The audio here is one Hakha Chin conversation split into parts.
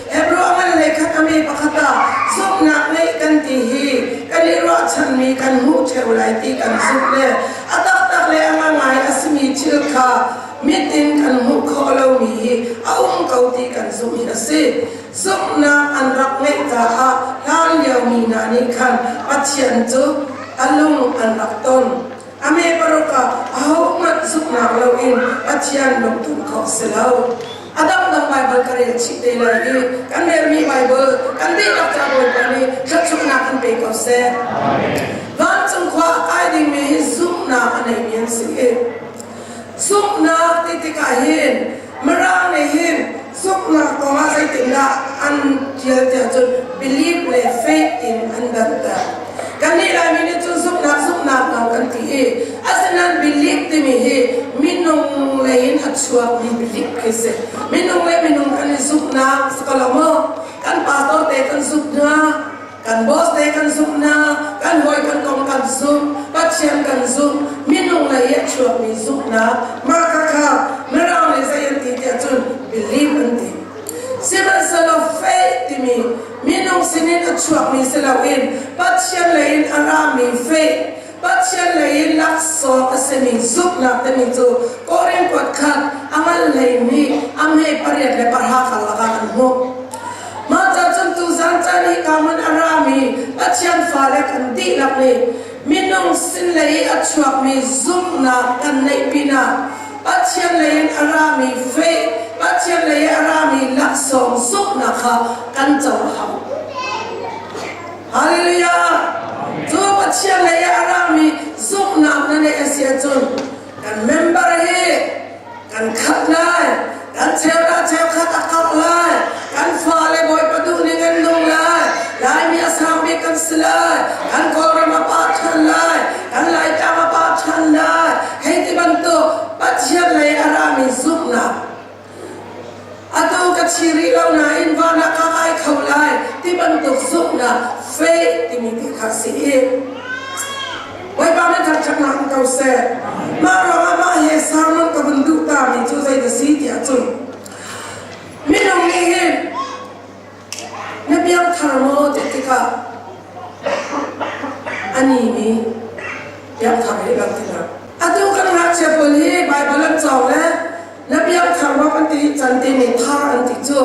Hebrew a ngan lei khat a mi pakhat ah zumhnak ngeih kan ti hi kan i ruahchanmi kan hmuh ṭheo lai ti kan zumh le a taktak le a ngangai a simi thil kha mit in kan hmuh khawh lomi hi a um ko ti kan zumh hi a si. Zumhnak an rak ngeih caah hlanlio mi hna nih khan Pathian cu a lung an rak ton. A me paruk ah ahohmanh zumhnak loin Pathian lungtum khawh si lo. A dangdang Baibal ka rel chih te lai i kan relmi Baibal kan dihlak ca Bawipa nih thluachuahnak kan pe ko seh. Vancung khua a kai dingmi hi zumhnak a neimi an si i zumhnak ti tikah hin Mirang nih hin zumhnak kongah zeitindah an ṭial tiah cun belief le faith in an danter. Kannih Laimi nih cun zumhnak zumhnak lawng kan ti i asinain belief timi hi minung lei in a chuakmi belief khi si. Minung le minung kan i zumhnak si ko lo maw? Kan pastor te kan zumh hna, kan boss te kan zumh hna, kan hawi kan kong kan zumh, Pathian kan zumh, minung lei i a chuakmi zumhnak mah khakha Mirang nih zei an ti tiah cun belief an ti. Sihmanhsehlaw faith timi minung sinin a chuakmi si loin Pathian lei in a rami faith, Pathian lei in laksawng a simi zumhnak timi cu Korin kuat khat a ngal hlei nih a hme pariat le pahra karlak ah kan hmuh. Mah ca cun tuzan caan hi ka hmun a rami Pathian fale kan dihlak nih minung sin lei i a chuakmi zumhnak kan neih pinah Pathian lei in a rami faith, Pathian lei i a rami laksawng zumhnak kha kan co a hau. Hallelujah! Cu Pathian lei i a rami zumhnak na neih a si ahcun kan member hi kan khat lai, kan cheuhra cheukhat a karh lai, kan fale Bawipa duhning an nung lai, Laimi a sang bik kan si lai, kan Kawlram a pa ṭhan lai, kan Laitlang a pa ṭhan lai, hei ti bantuk Pathian lei a rami zumhnak atu ka thi rih lo nain van ah ka kai kho lai ti bantuk zumhnak faith timi ti kha si i Bawipa nih thangṭhatnak in ko seh. Mah ruangah mah he sermon ka vun duh ta mi cu zei da si tiah cun minung nih hin na piangthar maw ti tikah ani mi piangthar hi kan ti lo. Atu kan ngakchia pawl hi Baibal an cawng le na piangthar maw kan ti can ti mi thar an ti cu.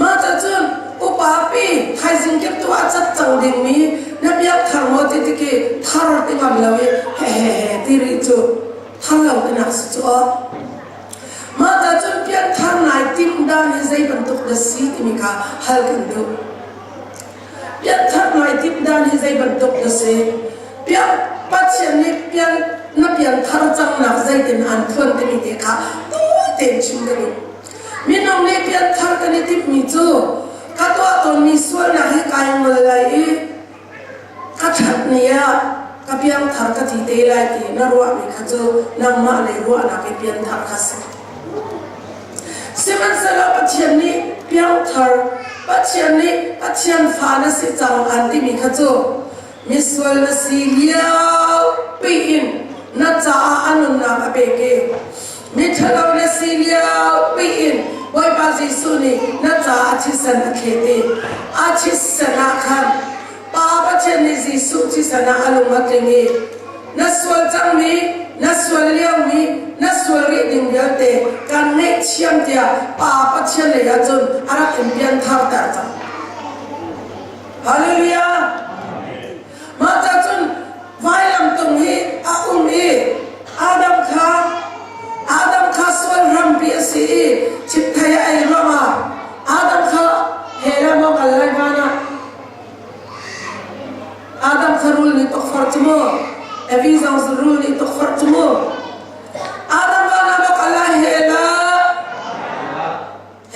Mah cun upa pi thaizing kip tu ah cat cang dingmi na biak thar maw ti tiki thar ti ngam lo i he he he ti rih cu thar lo tinak si cu aw. Mah ta cun pian thar nai tim dan hi zei bantuk na si timi kha hal kan duh. Pian thar nai tim dan hi zei bantuk na si? Pian Pathian nih pian na pian thar cang nak zeitin an thuan timi te kha tu tein chim ka duh. Minung nih pianthar kan i timhmi cu ka tuah tawnmi sualnak hi kai ngol lai i ka ṭhat ni ah ka piangthar ka ti te lai ti na ruahmi kha cu nangmah lei ruahnak i pianthar kha si. Sihmanhsehlaw Pathian nih piangthar, Pathian nih Pathian fa na si cang an timi kha cu misual na si lio piin na caah a nunnak a pek i miṭhalo na si lio piin Bawipa Jesuh nih na caah a thisen a thlet i a thisen ah khan Pa Pathian nih Jesuh thisen ah a lung a tling i na sual cangmi na sual liomi na sual rih ding vialte kan ngaihthiam tiah Pa Pathian lei ah cun a rak in piantharter cang. Hallelujah! Mah ca cun vailam tung hi a um i Adam kha Adam kha sual hrampi a si i chipthei a ei ruangah Adam kha hell ah maw kal lai van ah Adam kha rul nih tukforh cu mu Evi zong rul nih tukforh cu mu Adam van ah maw kal lai hell ah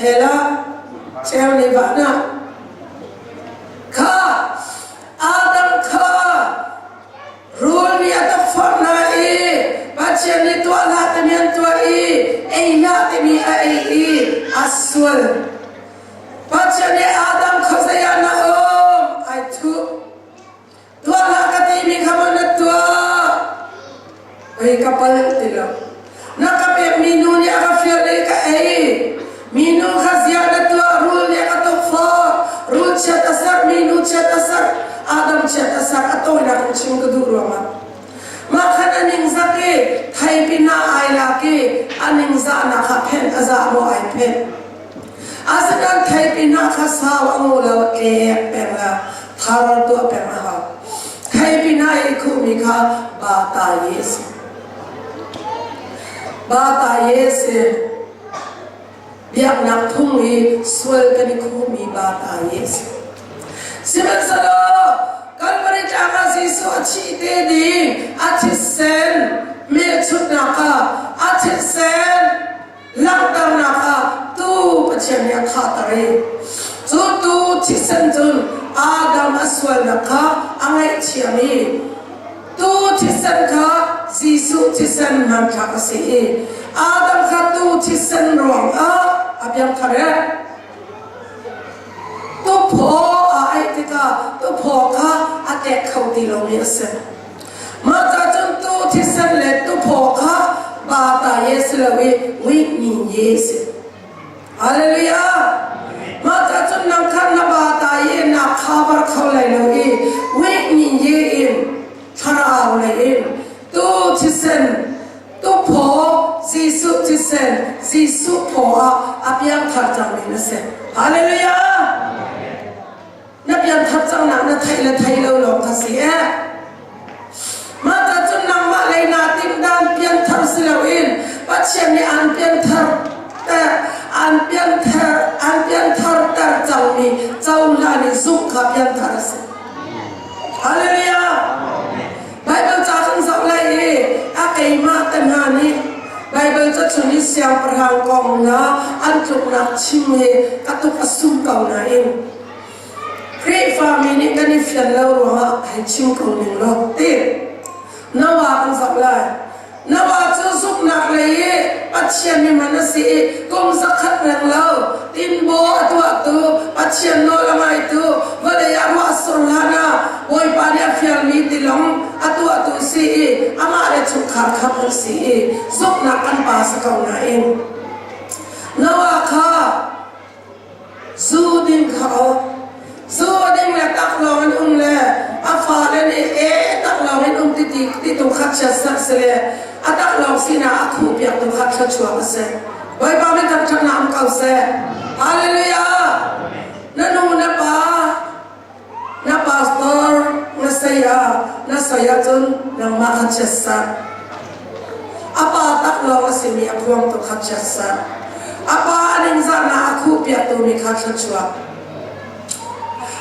hell ah cheu nih van ah Kha Adam kha rul nih a tukforh hna i Pathian nih tuah hlah timi an tuah i ei hlah timi a ei i a sual. Pathian nih Adam kha zei ah na um? Ai thuh. Tuah hlah ka timi kha maw na tuah? Oi ka pal ti lo. Na ka pekmi nu nih a ka fial i ka ei. Minu kha zia na tuah. chiat a sak a tawinak in chim ka duh ruangah. Mah khan a ningzak i theipi hna ai lak i a ningzahnak kha phenh a zah maw ai phenh. Asinain theipi hna kha sau a ngu lo tlek peng la thar tuah peng a hau. Theipi hna i khuhmi kha bata ye a si. Bata ye si. Biaknak phung i sual kan i khuhmi bata ye a si. Sihmanhsehlaw Kalvari tlang ah Jesuh a thih te ding a thisen hmelchunhnak ah a thisen langhternak ah tu Pathian nih a khahter i cu tu thisen cun Adam a sualnak kha a ngaihthiam i tu thisen kha Jesuh thisen hmanthlak a si i Adam kha tu thisen ruangah a piangthar e Tuphaw aa aih tikah tuphaw kha a tek kho ti lomi a si. Mah ca cun tu thisen le tuphaw kha bata ye si lo i wihni ye si. Hallelujah! Mah ca cun nang kha na bata ye na khabar kho lai lo i wihni ye in thlarau lei in tu thisen Tuphaw Jesuh thisen Jesuh phaw ah a piangthar cangmi na si. Hallelujah! Na piangthar cangnak na theih le thei lo lawng kha si eh. Mah ta cun nangmah lei naa timh dan pianthar si loin Pathian nih aan pianthar ter aan pianthar aan pianthar ter cangmi cohlan i zumh kha pianthar a si. Hallelujah! Baibal ca kan zoh lai i a keimah te hna nih Baibal ca chung i siangpahrang kong hna an tluknak chim hi ka tuk a sum ko nain Khrihfami nih kan i fian lo ruangah hei chim ko ning law ti Noah kan zoh lai. Noah cu zumhnak lei i Pathian mihman a si i kum zakhat reng lo tinbaw a tuahtu Pathian nawl a ngaitu vawlei ah ruah sur hlan ah Bawipa nih a fialmi tilawng a tuahtu si i amah le chungkhar khamh an si i zumhnak kan pa si ko nain Noah kha Zu ding kha aw. Zu a ding le taklawng in um le a fale nih e taklawng in um ti ti ti tu kha chiat sak si le a taklawng sinah a khuh piak tu kha thluachuak a si. Bawipa min thangṭhatnak um ko seh. Hallelujah! Na nu na pa na pastor na saya na saya cun nangmah kha chiat sak. A pa taklawng a simi a phuangtu kha chiatserh. A pa a ningzahnak a khuhpiaktu mi kha thluachuak.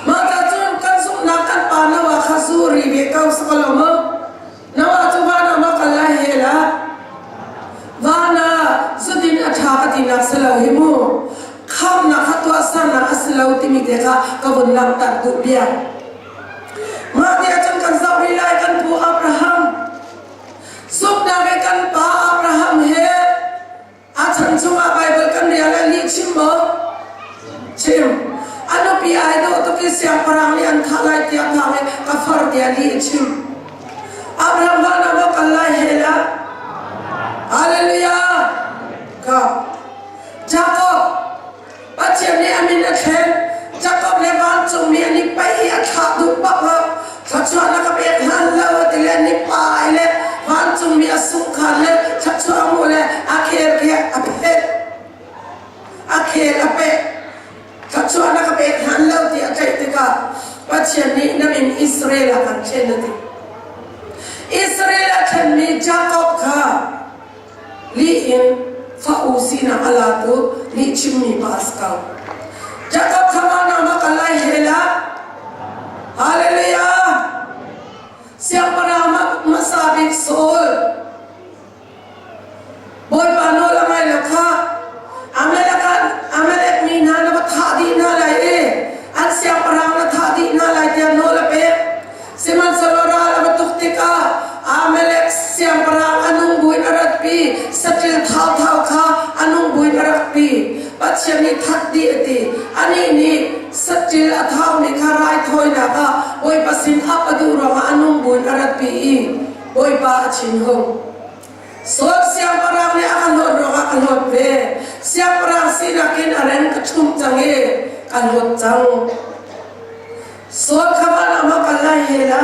Mah ca cun kan zumhnak kan pa Noah kha zu ri ve ko si ko lo maw? Noah cu van ah maw kal lai hell ah? Van ah zudin a ṭha ka tinak si lo hi mu. Khamnak kha tuahsernak a si lo timi te kha ka vun langhter duh bia. Mah ti ahcun kan zoh rih lai kan pu Abraham Zumhnak he kan pa Abraham he a chan chungah Baibal kan rel ah lih chim maw? Chim. A nupi ai dawh tuk i siangpahrang nih an thah lai tiah phang i ka far tiah lih a chim. Abraham van ah maw kal lai hell ah? Hallelujah! Ka Jacob Pathian nih a min a thlen. Jakob le vancungmi an i paih i a thlah duh bak lo. Thluachuahnak a pek hlan lo a ti le an i pai le vancungmi a sungkhan le thluachuah a hmuh le a khel khi a phet. A khel a peh. Thluachuahnak a pek hlan lo ti a theih tikah Pathian nih na min Israel ah kan thlen a ti. Israel a thlenmi Jakob kha Lih in fa u sinak a latu lih chimmi pa a si ko. Jakob kha mah nama kal lai hell ah. Hallelujah! Siangpahrang hmasa bik Saul Bawipa nawl a ngai lo kha Amalek Amalek mi hna na va thah dih hna lai i an siangpahrang na thah dih hna lai tiah nawl a pek. Sihmanhsehlaw ral a va tuk tikah Amalek siangpahrang a nung buin a ratpi, saṭil thauthau kha a nung buin a rakpi. Pathian nih that dih a ti. Anih nih saṭil a thaumi kha raithawinak ah Bawipa sin ap a duh ruangah a nung buin a ratpi i Bawipa a thinhung. Saul siangpahrang nih a ka hlawt ruangah ka hlawt ve. Siangpahrang sinak in a reng ka ṭhumh cang i ka hlawt cang. Saul kha van ah maw kal lai he la?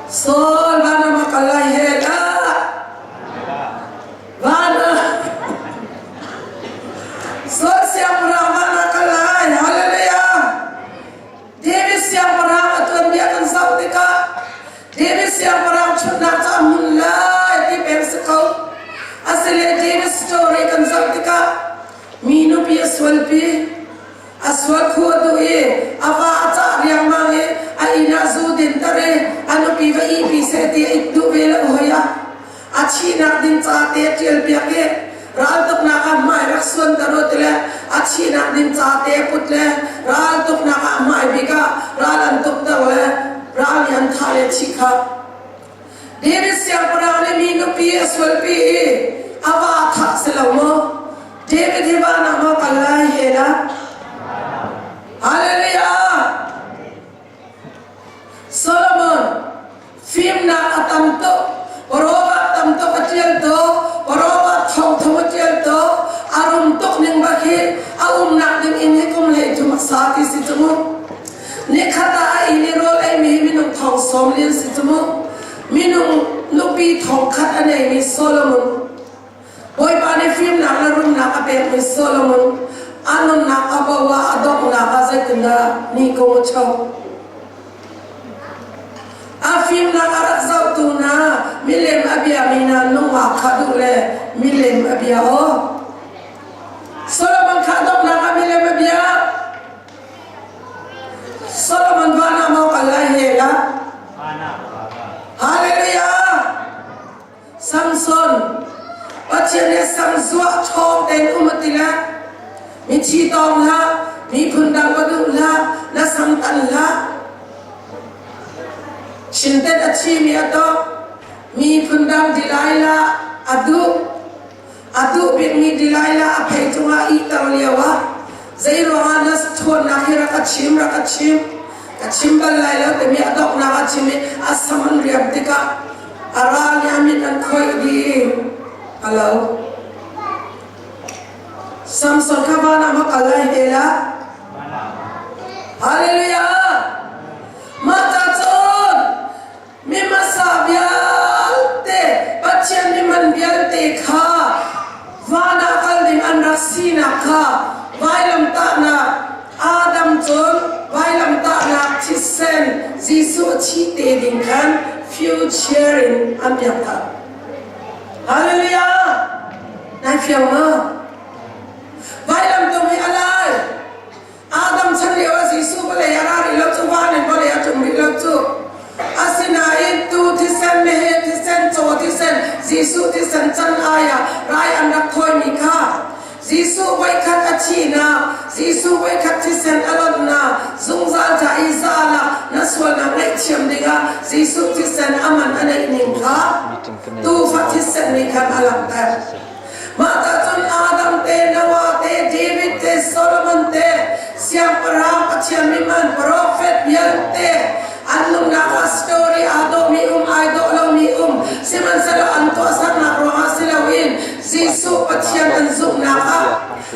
Saul van ah maw kal lai he la? Van ah Saul siangpahrang van ah kal lai. Hallelujah. David siangpahrang a tuanbia kan zoh tikah David siangpahrang chunnak cu a hmun lai ti peng si ko. Asile David story kan zoh tikah mi nupi a sualpi a sual khu a duh i a va a cah riangmang i a inn ah zu dinter i a nupi va ihpi seh ti a it duh ve lo hoi ah a thihnak ding ca te a ṭial piak i raltuknak ah hmai rak suanter u ti le a thihnak ding ca te a put le raltuknak ah hmai bik ah ral an tukter le ral nih an thah le thih kha David siangpahrang nih mi nupi a sualpi i a va thah si lo maw? David hi van ah maw kal lai he dah? Hallelujah! Solomon fimnak a tam tuk, rawva tam tuk a ṭial tuk, rawva thongthong a ṭial tuk, a rum tuk ning bak hi a umnak ding inn hi kum 13 a sa ti si cu mu. Nikhat ah a inn i rawl eimi hi minung thong sawm li an si cu mu. Minung nupi thong khat a neimi Solomon. Bawipa nih fimnak le rumnak a pekmi Solomon a nunnak a bo ah a donghnak ah zeitindah ni kong a cho. A fimnak a rak zohtu hna milem a biami hna nungak kha duh le milem a bia aw. Solomon kha donghnak ah milem a bia. Solomon van ah maw kal lai he la? Hallelujah! Samson, Pathian nih sam zuah ṭhawng tein um a ti le mithi tawng hlah, miphun dang va duh hlah, na sam tan hlah. Chintet a thimi a tawk, miphun dang Delilah a duh. A duh bikmi Delilah a phei cungah ihter lioah zeiruangah na ṭhawnnak hi rak ka chim rak ka chim ka chim bal lai lo timi a donghnak a chim i a sam an riam tikah a ral nih a mit an khoih dih a lo. Samson kha van ah ma kal lai te la? Hallelujah! Mah ca cun Mi hmasa vialte, Pathian mihman vialte kha van ah kal ding an rak sinak kha vailamtahnak Adam cun vailamtahnak thisen Jesuh thi te ding khan future in an piak thar. Hallelujah! Nai fiang maw? Vailam tung hi a lai. Adam chan lio ah Jesuh vawlei a ra rih lo cu van in vawlei a ṭum rih lo cu. Asinain tu thisen meheh thisen caw thisen Jesuh thisen can ai ah rai an rak thawimi kha Jesuh voikhat a thihnak Jesuh voikhat thisen a lonhnak zungzal ca i zal ah na sualnak ngaihthiam dingah Jesuh thisen a man a neih ning kha tuufa thisen nih khan a langhter. Mah cun Adam te, Noah te, David te, Solomon te, siangpahrang Pathian mihman profet vialte an nunnak ah story aa dawhmi um, ai dawh lomi um, sihmanhsehlaw an tuahsernak ruangah si loin Jesuh Pathian an zumhnak ah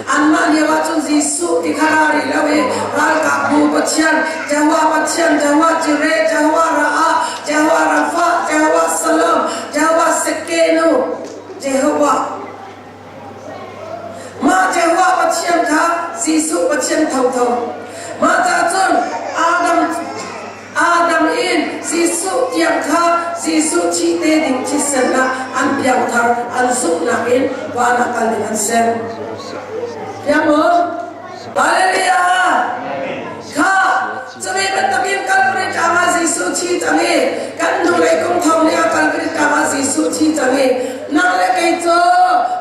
anmah lio ah cun Jesuh ti kha ra rih lo i ralkapbu Pathian, Jehovah Pathian, Jehovah Jireh, Jehovah Ra'ah, Jehovah Rafa, Jehovah Salam, Jehovah Sekenu, Jehovah. Mah Jehovah Pathian kha Jesuh Pathian thotho. Mah ca cun Adam Adam in Jesuh tiang kha Jesuh thi te ding thisen ah an piangthar an zumhnak in van ah kal ding an ser. Piang maw? Hallelujah! Kha cumi bantukin Calvary tlang ah Jesuh thi cang i kan hnulei kum thong ni ah Calvary tlang ah Jesuh thi cang i nang le kei cu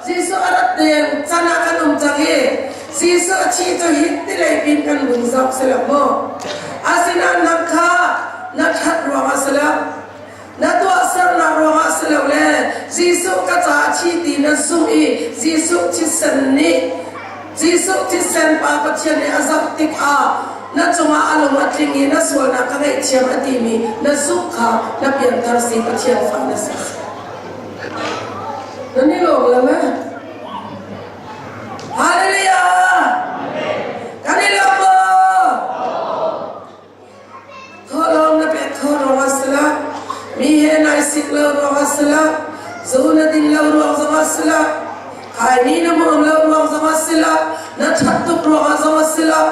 Jesuh a rat deng can ah kan um cang i Jesuh a thi cu hi tilei pin kan vun zoh si lo maw? Asinain nang kha na ṭhat ruangah si lo na tuahsernak ruangah si lo le Jesuh ka caah thi ti na zumh i Jesuh thisen nih Jesuh thisen Pa Pathian nih a zoh tikah na cungah a lung a tling i na sualnak ka ngaihthiam a timi na zumh kha na pianthar si Pathian fa na si. Nan i lawm lo eh? Hallelujah! Kan i lawm maw? Zu na din lo ruang zongah si lo. Khaini na hmawm lo ruang zongah si lo. Na ṭhat tuk ruangah zongah si lo.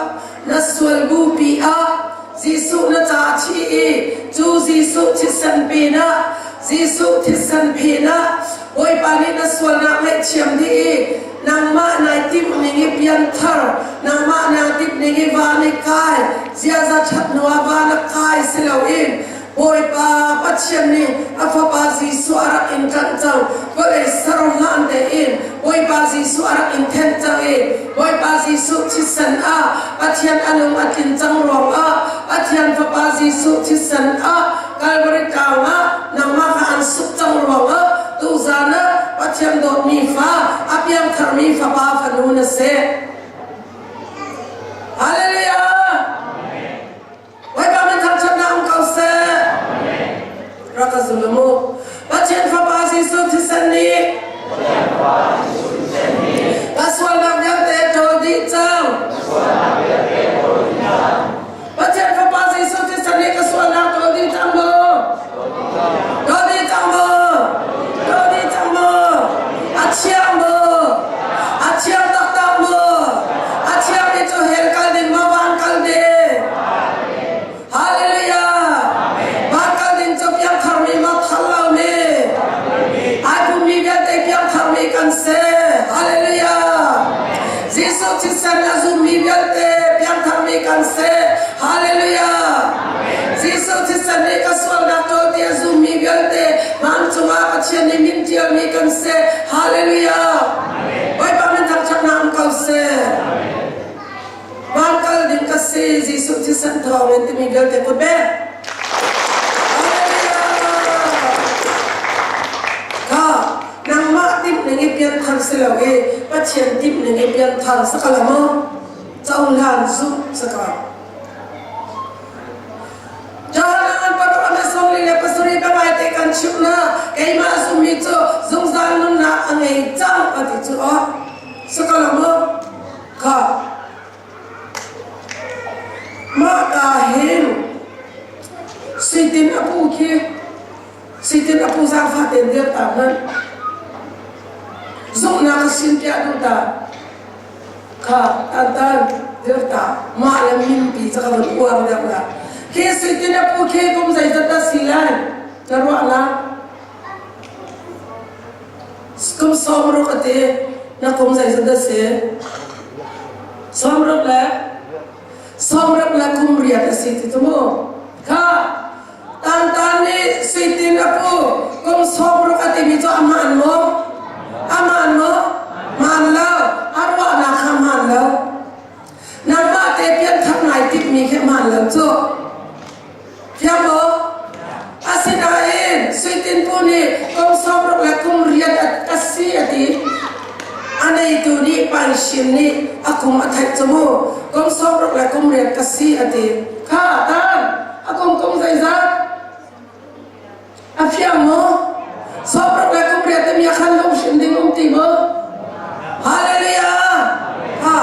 Na sual bupi ah Jesuh na ca chi i cu Jesuh thisen pinah Jesuh thisen phinah Bawipa nih na sualnak ngaihthiam dih i nangmah nai timh ning i pianthar nangmah naa timh ning i van i kai ziaza ṭhat hnu ah van a kai si loin Bawipa Pathian nih a Fapa Jesuh a rak in tlanh cang. Vawlei ser hlan tein Bawipa Jesuh a rak in thenh cang i Bawipa Jesuh thisen ah Pathian a lung a tlin cang ruangah Pathian Fapa Jesuh thisen ah Kalvari tlang ah nangmah kha an suk cang ruangah tuzan ah Pathian dawtmi fa a piangtharmi fapa fanu na si. Hallelujah! Bawipa min thangṭhatnak um ko seh. Rak ka zum mu. Pathian Fapa Jesuh thisen nih ka sualnak vialte ṭawl dih cang. Pathian Fapa Jesuh thisen nih ka sualnak ṭawl dih cang maw? Ṭawl dih cang maw? Ṭawl dih cang maw? A thiang maw? A thiang taktak maw? A thiang mi cu hell kal ding maw van kal ding? Hallelujah! Van kal ding cu piangthar mi maw thar lo mi? Ai pummi vialte piangthar mi kan si. Hallelujah! Jesuh thisen a zummi vialte piangthar mi kan si. Hallelujah! Jesuh thisen nih ka sualnak ṭawl ti a zummi vialte vancung ah Pathian nih min ṭialmi kan si. Hallelujah! Bawipa min thangṭhatnak um ko seh. Van kal ding ka si Jesuh thisen thawngin timi vialte kut bek. Hallelujah! Kha nangmah timh ning i pianthar si lo i Pathian timh ning i pianthar sakala maw? Cohlan zumh sakala. Johan paruk a sawmli le pasarih bangai te kan chimh na keimah zummi cu zungzal nunnak a ngei cang a ti cu aw sakala mu kha mah ka hin sitin a pu khi sitin a pu zaangfah ten dir ta hmanh zumhnak ka sin piah duh ta Kha tantan dirta mah le minpi ca ka van uar deuh la. Khi sitin a pu khi kum zeizat dah si lai na ruah la? Kum 60 a ti na kum zeizat dah si? 60 le 60 le kum riat a si ti cu mu. Kha tantan nih sitin a pu kum 60 a timi cu a hmaan maw? A hmaan maw? Hmaan lo. A ruahnak kha hmaan lo. Nangmah te pianthar ngai timhmi khi hmaan lo cu. Fiang maw? Asinain Suitin pu nih kum 60 le kum riat a si a ti. A neitu nih Panshin nih a kum a theih cu mu. Kum 60 le kum riat ka si a ti. Kha tan a kum kum zeizat? A fiang maw? 60 le kum riat timi a khan lung hrim ding um ti maw? Hallelujah! Ha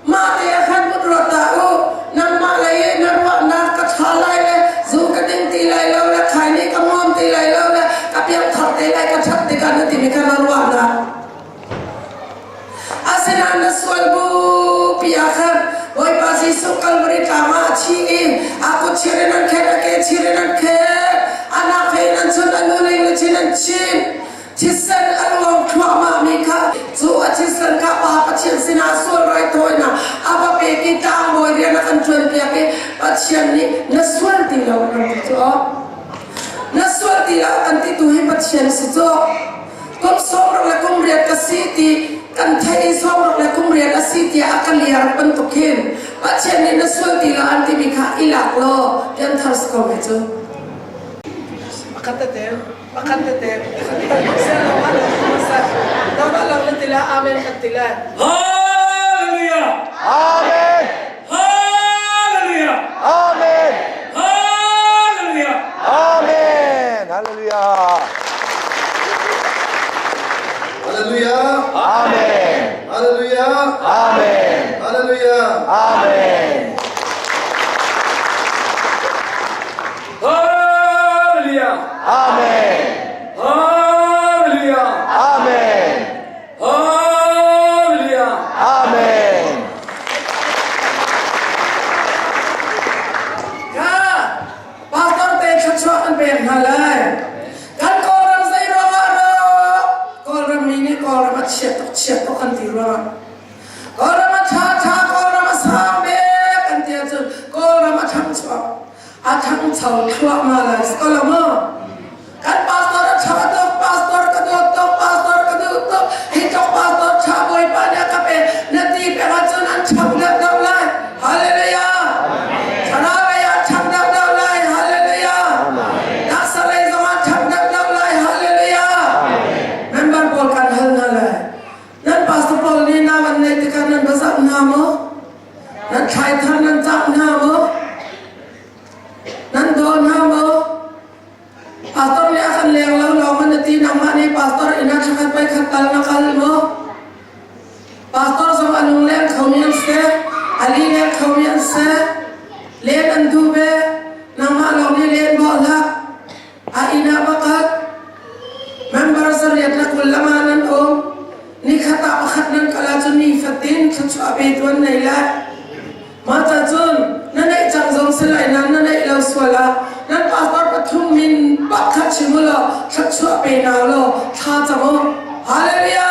mah te ah khan vun ruat ta u nangmah lei i na ruahnak ka ṭha lai le zu ka ding ti lai lo le khaini ka hmawm ti lai lo le ka piangthar te lai ka ṭhat tikah na timi kha na ruahnak asinain na sual bupi ah khan Bawipa Jesuh Kalvari tlang ah a thi i a kut thir in an khen a ke thir in an khen a nak in an chun a lu ling le chin an chin Thisen a luang thluahmahmi kha cu a thisen kha Pa Pathian sinah sual raithawinak a va pek i tlangbawi rian a kan ṭuanpiak i Pathian nih na sual ti lo kan ti cu na sual ti lo kan ti tu hi Pathian si cu kum 60 le kum riat ka si ti kan theih i 60 le kum riat a si tiah a ka liar bantuk khin Pathian nih na sual ti lo an timi kha i lak law pianthar si ko ve cu. Pakhat tete pakhat tete Nama lang na tila amen kan tila. Hallelujah! Amen. Hallelujah! Amen. Hallelujah! Amen. Hallelujah. Hallelujah. Amen. Hallelujah. Amen. Hallelujah. Amen. Hallelujah! Amen. Hallelujah! a chia tuk chia tuk kan ti ruangah. Kawlram a ṭha ṭha Kawlram a sang bek kan ti ahcun Kawlram a ṭhangchuak a ṭhangcho thluahmah lai si ko lo maw? Kan pastor a ṭha tuk pastor ka dawt tuk pastor ka duh tuk hi tluk pastor ṭha Bawipa nih a ka pe na ti peng ahcun an ṭhang deuhdeuh lai. Hallelujah! Thlarau lei ah ṭhang deuhdeuh lai. Hallelujah! Taksa lei zongah ṭhang deuhdeuh lai. Hallelujah! Member pawl kan hal hna lai. Nan pastor pawl nih nau an neih tikah nan va zoh hna maw? Nan thlai thar nan cak hna maw? Nan daw hna maw? Pastor nih a kan leng lo lawng na ti nangmah nih pastor inn ah thlakhat pei khat tal na kal maw? Pastor zong a lung leng khomi an si, a li leng khomi an si, len an duh ve, nangmah lawng nih len bawh hlah. A inn ah va kal. Member zariat le 20 lama nan um. Nikhat ah pakhat nan kal ahcun nifatin thluachuah petu an nei lai. Mah ca cun na neih cang zong si lai nain na neih lo sual ah nan pastor pathum min pakhat chim u law thluachuah pe hna u law thla cam u. Hallelujah!